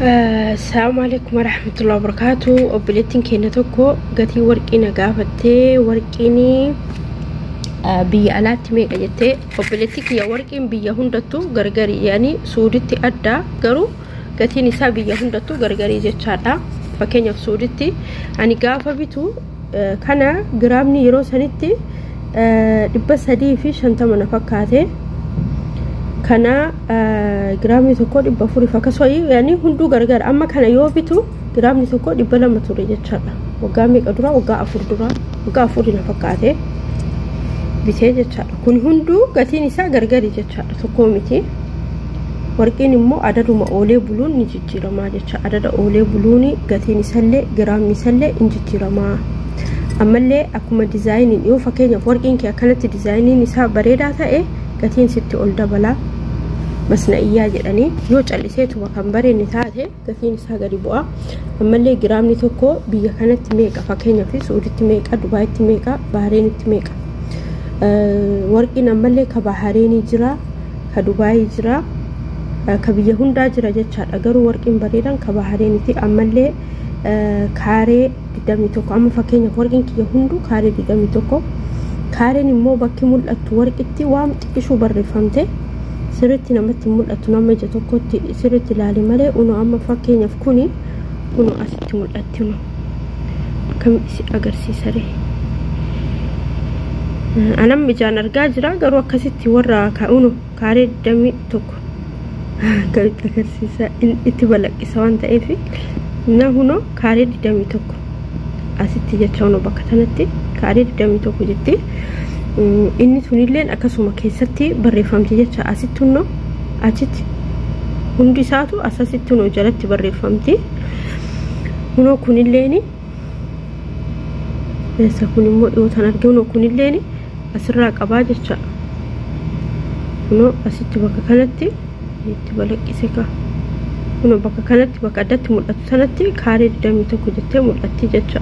Assalamu alaikum warahmatullahi wabarakatuh. Obboleettiin keenya tokko gatii warqii na gaafattee, warqiin biyya alaatti meeqa jettee. Obboleettii kiyya, warqiin biyya hundattuu gargari, yaani Suuditti adda, garuu gatiin isaa biyya hundattuu gargarii jechaadha. Fakkeenyaaf, Suuditti ani gaafa bitu kana giraamni yeroo sanitti 350 na fakkaate. Kana giraamni tokko 400 akkasuma, yaani hunduu gargar. Amma kana yoo bitu giraamni tokko 200 ture jechaadha. Waggaa meeqa dura? Waggaa 4 dura, waggaa 4 na fakkaate bitee jechaadha. Kun hunduu gatiin isaa gargari jechaadha, tokkoo miti. Warqiin immoo adaduma oolee buluun ni jijjiiramaa jecha. Adada oolee buluun gatiin isallee, giraamni isallee in jijjiiramaa. Ammallee akkuma dizaayiniin, yoo fakkeenyaaf warqiin kee akkanatti dizaayiniin isaa bareedaa ta'e, gatiin sitti ol dabala, masna'iyyaa jedhanii. Yoo calliseetuma kan bareedne taate, gatiin isaa gadi bu'a. Ammallee giraamni tokko biyya kanatti meeqa? Fakkeenyaaf, Suuditti meeqa, Dubaayitti meeqa, Bahareenitti meeqa? Warqiin ammallee ka Bahareenii jira, ka Dubaayii jira, ka biyya hundaa jira jechaadha. Garuu warqiin bareedan ka Bahareeniiti. Ammallee kaaree 21, amma fakkeenyaaf warqiin kiyya hunduu kaaree 21. Kaareen immoo bakki mul'attu warqitti waan xiqqishuu barreeffamte, sirriitti namatti mul'attu, nama ija tokkotti sirriitti ilaali malee. Uno, amma fakkeenyaaf kuni uno asitti mul'atti. Uno, akkam isi agarsiisare? Anam ijaan argaa jira, garuu akkasitti warra uno kaaree 21 akkamitti agarsiisa? Itti balaqqisa waan ta'eef. Na huno kaaree 21 asitti jecha. Uno, bakka sanatti kaaree 21 jetti. Inni sunilleen akkasuma keessatti barreeffamti jecha. Asitti hunno, achitti hundi isaatu asasitti hunoo jalatti barreeffamti. Hunoo, kunilleeni eessa? Kun immoo dhiyootaan arge. Hunoo, kunilleeni asirraa qabaa jecha. Hunoo, asitti bakka kanatti itti balaqqise ka. Kunoo, bakka kanatti, bakka addatti mul'atu sanatti kaaree 21 jettee mul'atti jecha.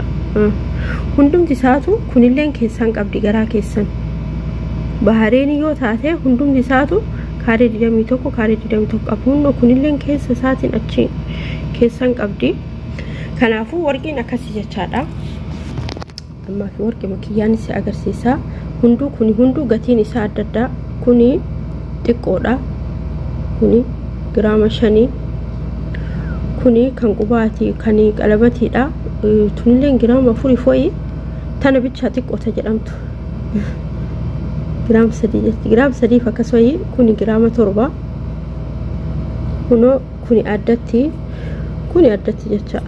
Hundumti isaatu kunilleen keessan qabdi garaa keessan. Bahareen yoo taate, hundumti isaatu kaaree 21, kaaree 21 qabu. Hundoo kunilleen keessa isaatiin achi keessan qabdi. Kanaafuu warqiin akkasii jechaadha. Ammaa fi warqii makiyyaan si agarsiisa. Hunduu kuni hunduu gatiin isaa adda addaa. Kuni xiqqoodha. Kuni giraama 5. Kuni kan qubaati, kan qalabatiidha. Tunilleen giraama 4 fo'i. Tana bichaa xiqqoota jedhamtu. Giraama 3 jetti. Giraama 3 akkasuma kuni giraama 7. Kunoo, kuni addatti, kuni addatti jecha.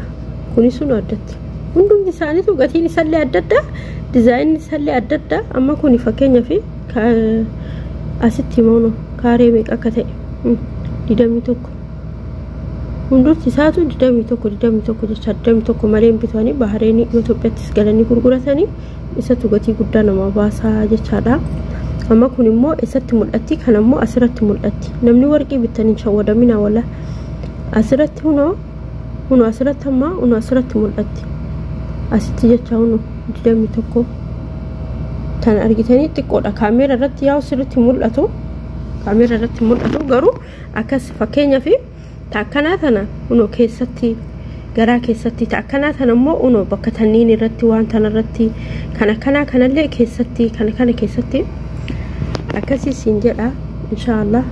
Kuni sun addatti. Hundumti isaaniitu gatiin isaallee adda adda, dizaayinni isaallee adda adda. Amma kuni fakkeenyaaf asitti immoo kaaree meeqa akka ta'e? 21. Hundumti isaatu 21, 21 jecha. 21 malee hin bitanii Bahareenii. Yoo Itoophiyaattis galanii gurguratanii, isatu gatii guddaa nama baasaa jechaadha. Amma kun immoo eessatti mul'atti? Kan ammoo asirratti mul'atti. Namni warqii bitanii shawwadamina wala. Asirratti hunoo, hunoo asirratti, amma hunoo asirratti mul'atti. Asitti jecha, hunoo 21. Tan argitanii xiqqoodha. Kaameera irratti yaa'u sirriitti mul'atu. Kaameera irratti mul'atu, garuu akkas fakkeenyaaf akkanaa tana hunoo keessatti, garaa keessatti, akkanaa tana immoo hunoo bakka tanniin irratti, waan tana irratti, kan akkanaa kanallee keessatti, kana kana keessatti akkasii siin jedha. Inshaallah,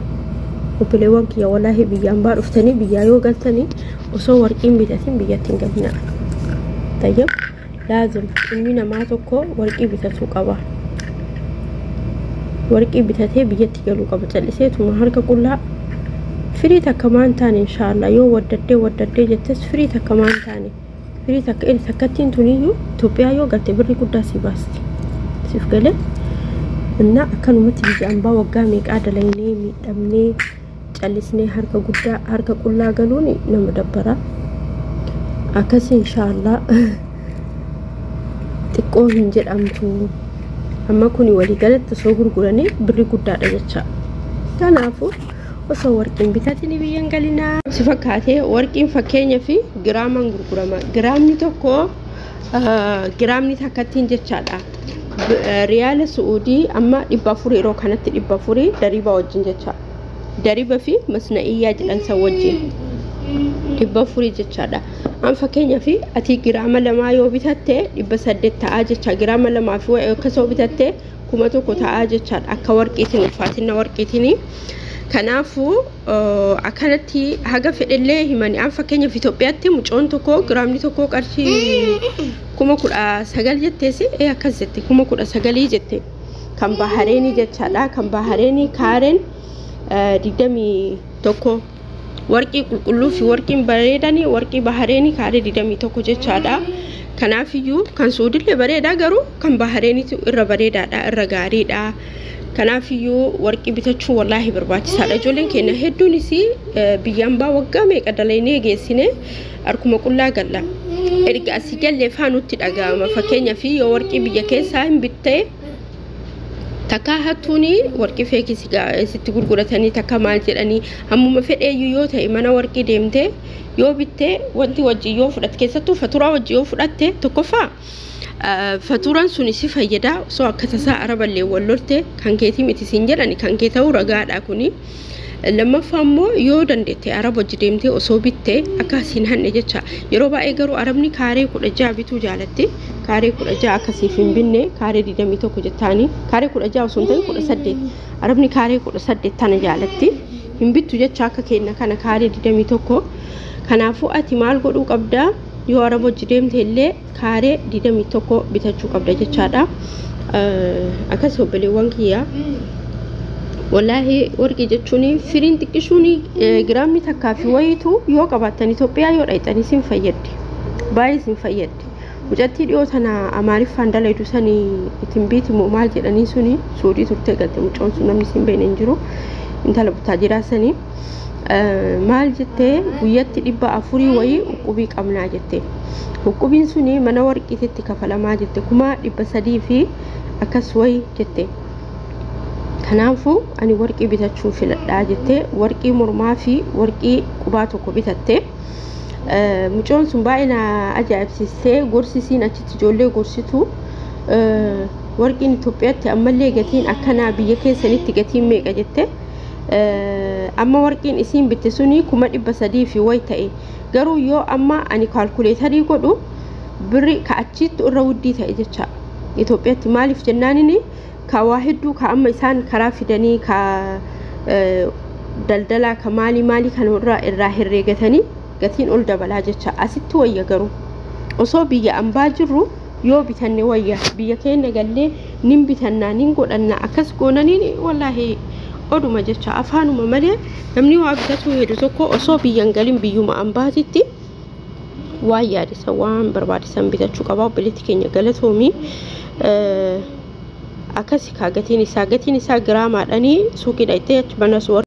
obboleewwan kiyya, walaahi biyyaan baa dhuftanii, biyyaa yoo galtanii, osoo warqiin bitatin biyyatti hin galina. Tayyib, laazim ilmi namaa tokko warqii bitatuu qaba. Warqii bitatee biyyatti galuu qaba. Calliseetuma harka qullaa firii takka maan taane. Inshaallah, yoo waddaddee waddaddee jettes, firii takka maan taane, firii takka iri takkattiin tuniyyuu Itoophiyaa yoo galte birrii guddaa si baasti. Siif galee? Innaa akkanumatti biyya ambaa waggaa meeqaa dalaynee miidhamnee, callisnee harka guddaa harka qullaa galuun nama dabbara. Akkasii inshaallah xiqqoo hin jedhamtu. Amma kuni waliigalatti osoo gurguranii birrii guddaadha jecha. Kanaafuu osoo warqiin bitatini biyyan galinaa. Si fakkaatee, warqiin fakkeenya fi giraamaan gurgurama. Giraamni tokko, giraamni takkattiin jechaadha. Riyaala Su'uudii amma 400, yeroo kanatti 400 dariiba wajjin jecha. Dariiba fi masna'iyyaa jedhan san wajjin. 400 jechaadha. An fakkeenyaaf ati giraama 2 yoo bitatte 800 ta'a jecha. Giraama 2 fi akkasoo bitatte 1000 ta'a jechaadha. Akka warqiitiin ulfaatina warqiitiin. Kanaafuu akkanatti haga fedhellee himani. An fakkeenyaaf Itoophiyaatti mucoon tokko giraamni tokko qarshii 19,000 jetteesi akkas jette 19,000 jette. Kan Bahareenii jechaadha. Kan Bahareenii kaareen 21 warqii qulqulluu fi warqiin bareedanii warqii Bahareenii kaaree 21 jechaadha. Kanaafiyyuu kan Suudillee bareedaa garuu kan Bahareeniitu irra bareedaadha, irra gaariidha. Kanaafiyyuu warqii bitachuun wallaahi barbaachisaadha. Ijoolleen keenya hedduunis biyyaan baa waggaa meeqa dalaynee geessine harkuma qullaa galla. Erga asii gallee faanutti dhaga'ama. Fakkeenyaaf yoo warqii biyya keessaa hin bittee takka hattuuni warqii feekii sitti gurguratanii takka maal jedhanii hammuma fedheeyyuu yoo ta'e mana warqii deemtee yoo bittee wanti wajjin yoo fudhatte keessattuu faturaa wajjin yoo fudhatte tokkoffaa faturaan sun si fayyada. Osoo akka tasaa araballee wal lolte kan keetii miti siin jedhani kan kee ta'uu ragaadha kuni. Lammaffaa immoo yoo dandeette araba wajji deemtee osoo bittee akka asiin hanne jecha. Yeroo baay'ee garuu arabni kaaree 16 bituu jaalatti. Kaaree 16 akkasiif hin binne kaaree 21 jettaanii kaaree 16 osoo hin ta'in 18 arabni kaaree 18 tana jaalatti hin bittu jecha akka kenna kana kaaree 21. Kanaafuu ati maal godhuu qabdaa yoo araba wajji deemte illee kaaree 21 bitachuu qabda jechaadha. Akkas obboleewwan kiyyaa. Wallaahi warqii jechuun firiin xiqqishuun giraamni takkaa fi wayitu yoo qabaattan Itoophiyaa yoo dhayxanii sin fayyaddi. Baay'ee sin fayyaddi. Mucattii dhiyoo tana Amaariffaan dalaydu sanii ittiin biitimoo maal jedhanii suni Suudii turtee galte mucoon sun namni sin beekne hin jiru. Intala butaa sanii maal jettee guyyatti 400 wayii uqqubii qabnaa jette. Uqqubiin suni mana warqiititti kafalamaa jette 300,000 fi akkas wayii jette. Kanaafuu ani warqii bitachuun filadhaa jettee warqii mormaa fi warqii qubaa tokko bitatte. Mucoon sun baay'ee na ajaa'ibsiistee gorsisiin achitti ijoollee gorsitu warqiin Itoophiyaatti ammallee gatiin akkanaa biyya keessanitti gatiin meeqa jette. Amma warqiin isiin bitte suni 300,000 fi wayi ta'e. Garuu yoo amma ani kaalkuleetarii godhu birri ka achitti irra wuddii ta'e jecha. Itoophiyaatti maaliif jennaanini ka waa hedduu ka amma isaan karaa fidanii ka daldalaa ka maalii maalii kan irraa herreegatanii gatiin ol dabalaa jecha. Asitti wayya garuu osoo biyya ambaa jirru yoo bitanne wayya biyya keenya gallee nin bitannaa nin godhannaa akkas goonaniin wallaahi oduma jecha afaanuma malee namni waa bitatu hedu tokko osoo biyyan galin biyyuma ambaatitti waan yaadisa waan barbaachisan bitachuu qaba. Obboleetti keenya galatoomii. Akkasi kaa gatiin isaa giraamaadhanii suuqii dhayxee achi mana